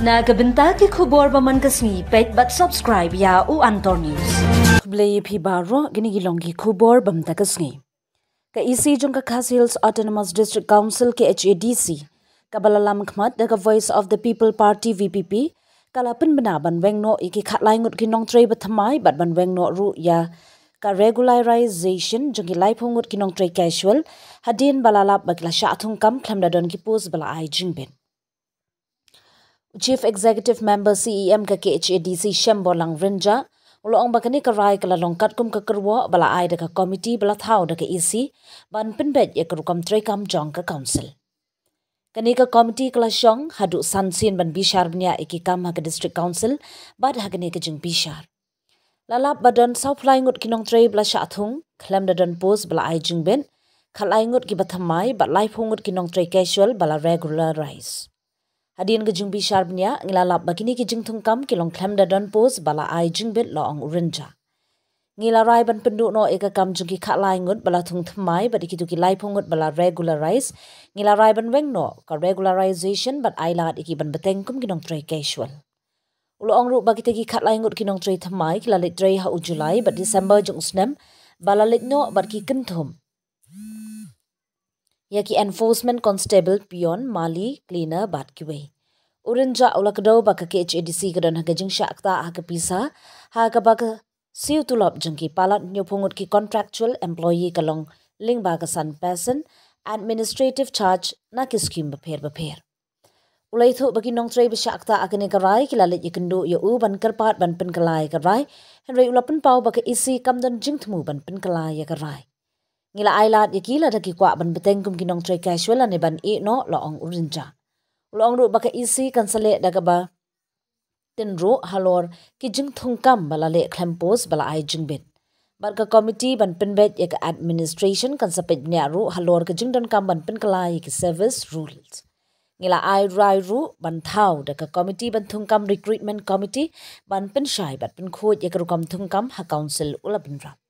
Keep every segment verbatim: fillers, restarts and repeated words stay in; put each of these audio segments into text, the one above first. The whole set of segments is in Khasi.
Na ka bynta ki khubor ba man ka sngi, peit bad subscribe ïa U Antor News. Khublei ïa phi baroh, kine ki long ki khubor ba man ka sngi. Ka E C jong ka Khasi Hills Autonomous District Council, K H A D C, kaba la lam khmat da ka Voice of the People Party, V P P, ka la pynbna ban weng noh ïa ki khatlai ngut ki nongtrei ba thymmai bad ban weng noh ruh ïa ka regularization jong ki laiphew ngut ki nongtrei casual, hadien ba la lap ba ki la shah thung kam khlem da don ki post ba la ai jingbit. U Chief Executive Member, C E M ka K H A D C, Shemborlang Rynjah, u la ong ba kane ka rai ka la long katkum ka kyrwoh ba la ai da ka komiti ba la thaw da ka E C ban pynbeit ïa ka rukom treikam jong ka council. Kane ka komiti ka la shong haduh san sien ban bishar bniah ïa ki kam ha ka District Council bad ha kane ka jingbishar, la lap ba don sawphew lai ngut ki nongtrei ba la shah thung khlem da don post ba la ai jingbit, khatlai ngut ki ba thymmai bad laiphew ngut ki nongtrei casual ba la regularize. Hadien ka jingbishar bniah ngi la lap ba kine ki jingthung kam ki long khlem da don post ba la ai jingbit, la ong u Rynjah. Ngi la rai ban pynduh noh ïa ka kam jong ki khatlai ngut ba la thung thymmai bad ïa kito ki laiphew ngut ba la regularize. Ngi la rai ban weng noh ka regularization bad ai lad ïa ki ban bteng kum ki nongtrei casual. U la ong ruh ba kita ki khatlai ngut ki nongtrei thymmai ki la leit trei ha u July bad December jong u snem ba la leit noh bad ki kynthum ïa ki enforcement constable, peon, mali, cleaner bad kiwei. U Rynjah u la kdew ba ka K H A D C ka don ha ka jingshah ktah ha ka pisa, ha kaba ka siew tulop jong ki palat hynñiewphew ngut ki contractual employee ka long lyngba ka san percent administrative charge na ki skim bapher bapher. U la ïathuh ba ki nongtrei ba shah ktah ha kane ka rai ki la leit ïakynduh ïa u ban kyrpad ban pynkylla ïa ka rai, hynrei u la pynpaw ba ka E C kam don jingthmu ban pynkylla ïa ka rai. Ngi la ai lad ïa ki lada ki kwah ban bteng kum ki nongtrei casual lane ban ïeh noh, la ong u Rynjah. U la ong ruh ba ka E C kan sa leh da kaba tynruh halor ki jingthung kam ba la leh khlem post ba la ai jingbit. Bad ka komiti ban pynbeit ïa ka administration kan sa peit bniah ruh halor ka jingdonkam ban pynkylla ïa ki service rules. Ngi la ai rai ruh ban thaw da ka komiti ban thung kam, recruitment committee, ban pynshai bad pynkhuid ïa ka rukom thung kam ha council, u la bynrap.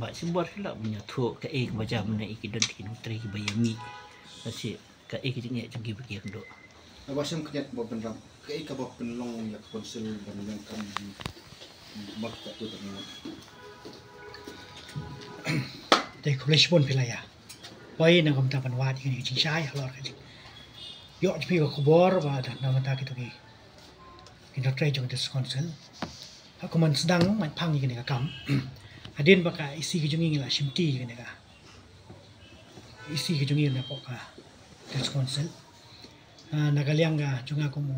Ba symbols ki lah ban ïathuh kaei kaba jia mynne, ïa ki don ki nongtrei kiba ïa mih. Lane kaei ka jingeh jong ki ba ki ïakynduh. Haba shem khyndiat ba pynrap, kaei kaba pynlong ïa ka council ban ïeng kam ba ka tu tang. Te khublei shibun phi la ïa poi na kumta ban wad ïa kane ka jingshai halor ka jing ïoh jong phi ka khubor ba na bynta kito ki nongtrei jong ka District Council. Ha kum ban sdang ban phang ïa kane ka kam, hadien ba ka E C ka jong ngi la shimti ïa kane ka E C ka jong ngi na pok ka District Council. Ah, na ka liang ka jong nga kum u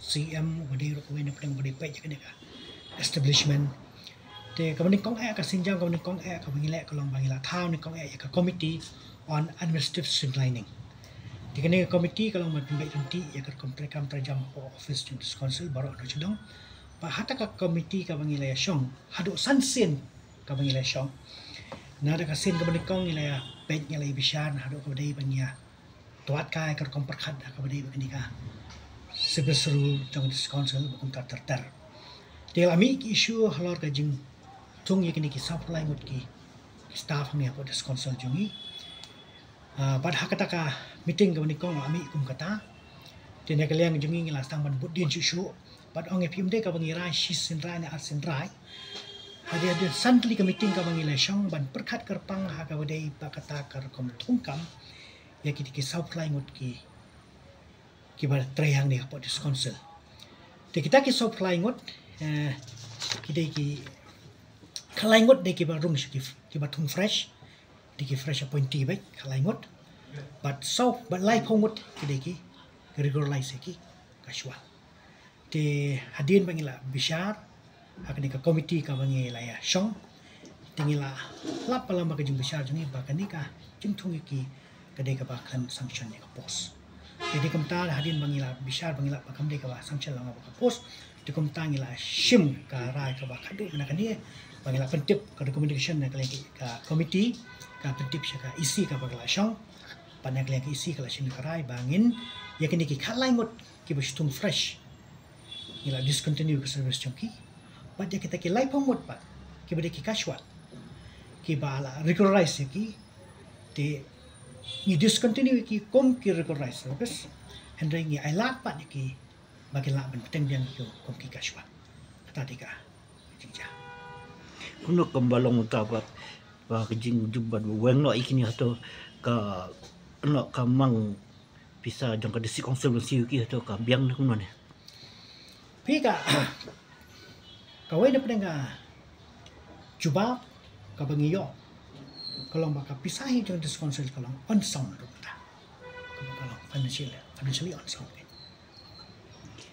C M, uba dei ruh uwei na pdeng uba dei peit ïa kane ka establishment. Te kaba nyngkong eh, ka sienjam kaba nyngkong eh kaba ngi leh ka long ba ngi la thaw nyngkong eh ïa ka Committee on Administrative Streamlining. Te kane ka committee ka long ban pynbeit ryntih ïa ka rukom treikam treijam hapoh office jong District Council baroh na shnong. Bad ha kata ka committee kaba ngi la ïa shong haduh san sien kaba ngi la ïa shong. Na kata ka sien kaba nyngkong ngi la ïa peit, ngi la ïa bishar na haduh kaba dei ba ngi ïa twad kai ka rukom pyrkhat ha kaba dei ba kane ka service rule jong District Council ba kumta ter ter. Te la mih ki issue halor ka jingthung ïa kine ki sawphew lai ngut ki, ki staff hangne hapoh District Council jong ngi. Ah, bad ha kata ka meeting kaba nyngkong la mih kum kata. Te na ka liang jong ngi ngi la sdang ban bud dien shuh shuh. Bad ong ïa phi, ym dei kaba ngi rai shi sien rai ne ar sien rai. Hadien hadien san tylli ka meeting kaba ngi la shong ban pyrkhat kyrpang ha kaba dei ba kata ka rukom thung kam ïa kiti ki sawphew lai ngut ki, kiba trei hangne hapoh District Council. Te kita ki sawphew lai ngut, eh, ki dei ki, khatlai ngut dei kiba rung sha ki, kiba thung fresh, dei ki fresh appointee beit, khatlai ngut. Bad saw, bad laiphew ngut ki dei ki, ki regularize ïa ki casual. Te hadien ba ngi la bishar ha kane ka committee kaba ngi la ïa shong, te ngi la lap palam ba ka jingbishar jong ngi ba kane ka jingthung ïa ki ka dei kaba khlem sanction ïa ka post. Te dei kumta hadien ba ngi la bishar ba ngi la lap ba kam dei kaba sanction lang ba ka post. Te kumta ngi la shim ka rai kaba khadduh na kane ba ngi la pyntip ka recommendation na ka liang ka committee, ka pyntip sha ka E C kaba ka la shong. Bad na ka liang ka E C ka la shim ka rai ba ngin ïa kine ki khatlai ngut kiba shu thung fresh ngi la discontinue ka service jong ki. Bad ïa kita ki laiphew ngut pat kiba dei ki casual kiba la regularize ïa ki, te ngi discontinue ïa ki kum ki regularize service. Hynrei ngi ailad pat ïa ki ba kin lah ban bteng biang ïa ki kum ki casual. Kata dei ka jingjia. Kumno kumba long uta pat ba ka jingjubab ba weng noh ïa kine hato ka, noh ka mang pisa jong ka District Council ban siew ïa ki hato ka biang ne kumno ne? Phi, ka, kawei na pdeng ka jubab kaba ngi ïoh ka long ba ka pisa hi jong District Council ka long unsound ruh ta. Ka long financially, financially unsound.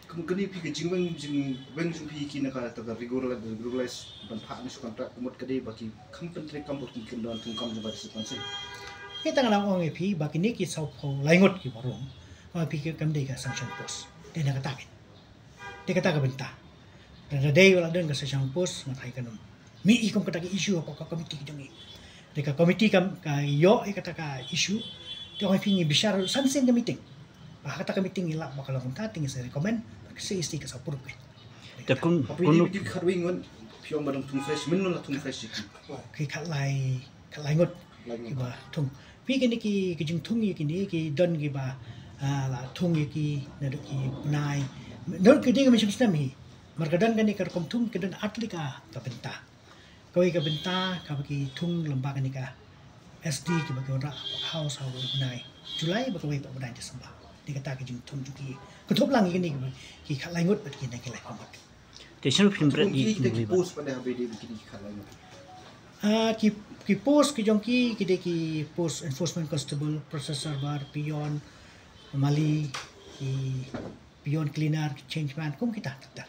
Kum kane phi, ka jingweng, jingweng jong phi ki na kata ka regular, regularize ban phah na sha contract, ka mut ka dei ba ki kam pyntreikam bad ki kyndon thung kam jong ka District Council. Kita nga la ong ïa phi ba kine ki sawphew lai ngut kiba rung, ba phi, ki kam dei ka sanction post. Dei na kata ka, dei kata ka bynta. Lada dei ba la don ka sanction post, nga tharai kan ym mih hi kum kata ka issue hapoh ka committee ka jong ngi. Te ka committee ka, ka ïoh ïa kata ka issue. Te ong ïa phi, ngi bishar san sien ka meeting. Ba ha kata ka meeting ngi lap ba ka long kumta, te ngi sa recommend ba ka C A C ka sa approve ka. Te kum, phi, kum, phi khatwei ngut phi ong ba dang thung fresh, mynno la thung fresh ïa ki? Ki khatlai, khatlai ngut. Khatlai ngut kiba thung. Phi, kine ki, ki jingthung ïa kine ki don kiba, ah, la thung ïa ki naduh ki bnai, naduh ki dei ka mynshem snem hi. Namar ka don kane ka rukom thung ka don ar tylli ka, ka bynta. Kawei ka bynta kaba ki thung lyngba kane ka S D kiba ki wanrah ha House ha u bnai July bad kawei pat u bnai December. Dei kata ka jingthung jong ki, ka thup lang ïa kine ki, ki khatlai ngut bad kine ki laiphew ngut. Te shano phin bret ïa ki, ki post pat, ha ba dei ba kine ki khatlai ngut? Ah, ki, ki post ki jong ki, ki dei ki post enforcement constable, process server, peon, mali, ki peon, cleaner, change man, kum kita ter ter.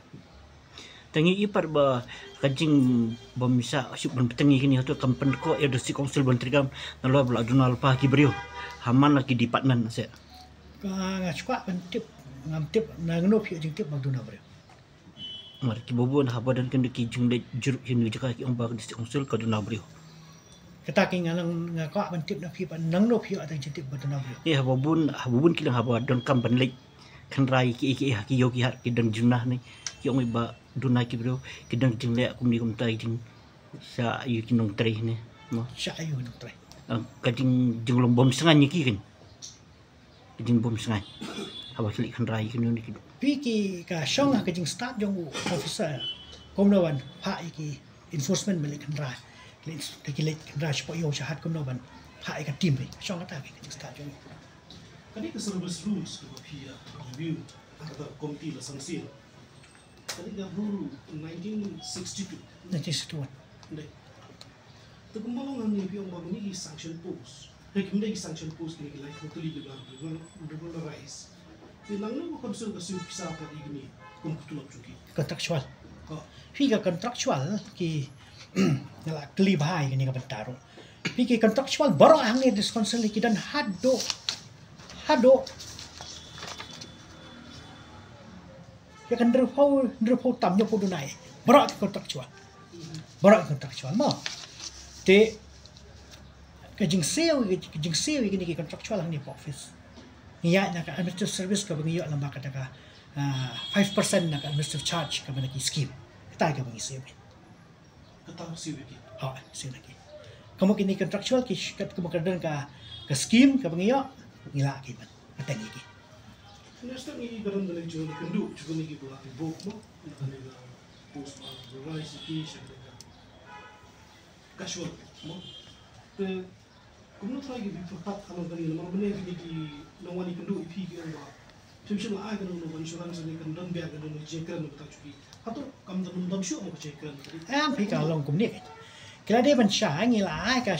Te ngi i pat ba ka jingbym shah shuh ban bteng ïa kine hato kam pynkoh ïa District Council ban treikam nalor ba la duna lypa ki briew ha man la ki department se? Ka, nga shu kwah ban tip, ngam tip, nangno phi ïoh jingtip ba duna briew. Namar kiba bun haba don kine ki jingleit jur ïa kine ki jaka ki ong ba ka District Council ka duna briew. Kata ki nga nang, nga kwah ban tip na phi ba nangno phi ïoh jingtip ba duna briew. Ïa, haba bun, haba bun ki long haba don kam ban leit kynrai ki, ki, ki ïoh ki hat ki don jingduna ne, ki ong ba duna ki briew, ki don jingleh kumne kumta, ki jing Sha ïa ki nongtrei ne, mo? Sha ïa ki nongtrei. Ah, ka jing, jinglong bym sngewthuh ïa ki kan. Ka jingbym sngewthuh. Haba ki leit khynra ïa ki nongtrei ki. Phi ki ka shong ha ka jingstad jong u officer. Kumno ban phah ïa ki enforcement ba leit khynra. Leit, ki leit khynra shapoh ïew shahat kumno ban phah ïa ka team phi. Shong kata phi ka jingstad jong u. Kane ka service rules kaba phi ïa review ha kata ka committee la sangsil. Kane ka rule nineteen sixty-two. Nineteen sixty-one. Dei. Te kumba long hangne phi ong ba kine ki sanction post. Hei, kim dei ki sanction post, kine ki lai phew tylli kiba regularize. Te nangno ka council ka siew pisa pat ïa kine kum ka tulop jong ki. Contractual. Ko. Phi ka contractual ki nga la kylli bha ïa kane ka bynta ruh. Phi ki contractual baroh hangne District Council ki don haduh, haduh ïa ka hynriewphew, hynriewphew tam, hynñiewphew duna. Baroh ki contractual. Baroh ki contractual mo. Te ka jingsiew, ka jingsiew ïa kine ki contractual hangne hapoh office, ngi ïaid na ka administrative service kaba ngi ïoh lyngba kata ka, ah, five percent na ka administrative charge kaba na ki scheme. Kata kaba ngi siew. Kata siew ïa ki. Ha, siew ïa ki. Ka mut kine contractual ki kat ka mut ka don ka, ka scheme kaba ngi ïoh, ngi lah ki ban. Kata ngi ki. Next time ngi ka don kane jong kynduh jong kine kiba la ki bok mo. Kane ka post ba rise ki sha kane ka casual mo. Te kumno trai ki pyrkhat ha long kane namar mynne kine ki nongwan ïakynduh ïa phi ki ong ba phim shym la ai kano kano ka insurance ne kan don biang kano kano ka jingkren na ka bynta jong ki. Hato kam don, don shuh mo ka jingkren? Em, phi ka long kumne. Ki la dei ban shai, ngi la ai ka